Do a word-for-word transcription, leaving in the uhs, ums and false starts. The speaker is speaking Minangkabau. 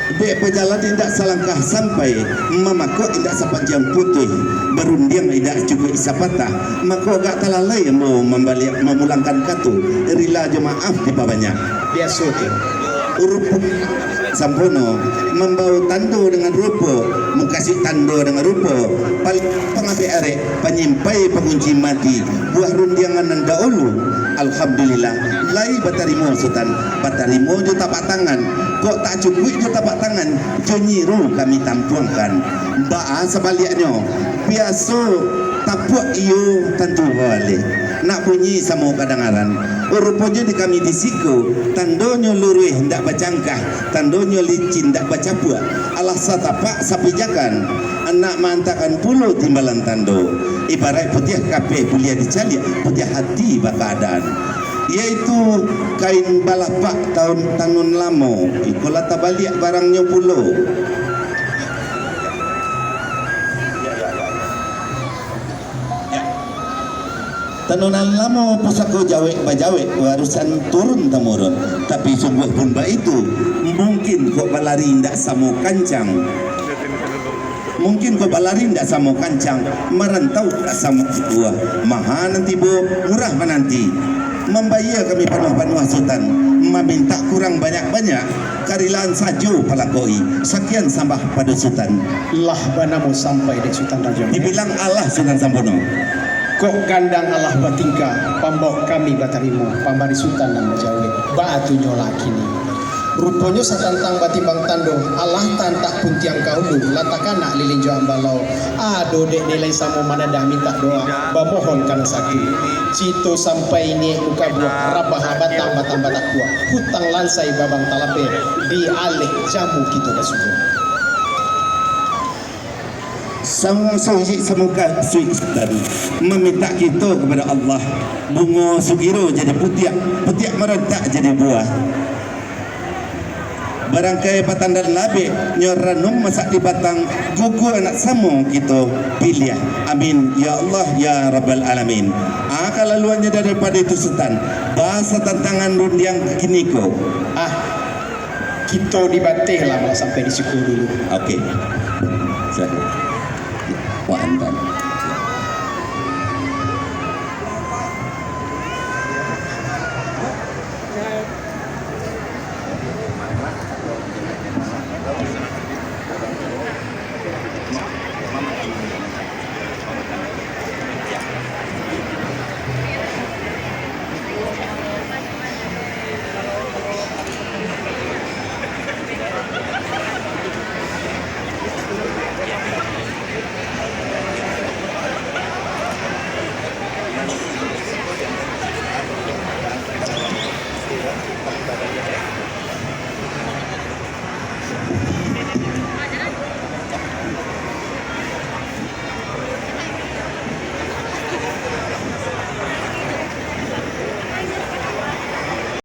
Dek pajalan indak salangkah sampai, mamakok indak sapanjang putuih, barundiang indak cukuik sapatah, mako agak talalai ambo mambaliak mamulangkan kato, rila jo maaf dipabanyak. Biaso tu. Rupo sampono, mambao tando dengan rupo, mukasuik tando dengan rupo, pal-, pangabek arek, panyimpai pangunci mati, buah rundiangan nan daulu. Alhamdulillah, lai batarimo Sutan, batarimo jo tapak tangan. Kok tak cukuik jo tapak tangan, jo nyiru kami tampuangkan. Baa sabaliaknyo, biaso tapuak iyo tantu baleh. Nak bunyi samo kadangaran. Ruponyo di kami di siko, tandonyo luruih ndak bacangkah, tandonyo licin ndak bacapuak. Alah satapak sapijakan, anak maantakan pulo timbalan tando. Ibaraik putiah kapeh buliah dicaliak, putiah hati bakaadaan. Yaitu kain balapak taun tanun lamo, iko lah tabaliak barangnyo pulo. Tanunan lamo pusako jawek bajawek, warusan turun tamurun. Tapi sungguah pun baitu, mungkin kok balari indak samo kancang. Mungkin kok balari indak samo kancang, marantau indak samo buah. Maha nan tibo, murah mananti. Mambayia kami panuah-panuah Sutan, mamintak kurang banyak-banyak, karilaan sajo palakoi. Sakian sambah pado Sutan. Lah banamo sampai dek Sutan Rajo. Dibilang alah Sutan Sampono. Kok gandang alah batingkah, pambao kami batarimo, pambari Sutan nan bajawek. Baa tu nyo lah kini. Ruponyo satantang batimbang tando, alah taantak puntiang ka ulu, lah takanak lilin jo ambalau. Ado dek nilai samo manadah mintak doa, bamohon ka nan satu. Cito sampai niaik mukabuak, rabah batang-batang batakuak, hutang lansai babang talapeh, di aleh jamu kito basuo. Samo suik samuka suik Sutan, mamintak kito kapado Allah, bungo sugiro jadi putiak, putiak marantak jadi buah. Barangkai patandan labek, nyo ranum masak di batang, gugu anak samo kito piliah. Amin, ya Allah, ya Rabbal Alamin. Ah, kalaluannyo daripado itu Sutan, baa satantangan rundiang kiniko. Ah, kito dibateh lah, malah sampai di siko dulu. Oke. Sa-, Wah, antan.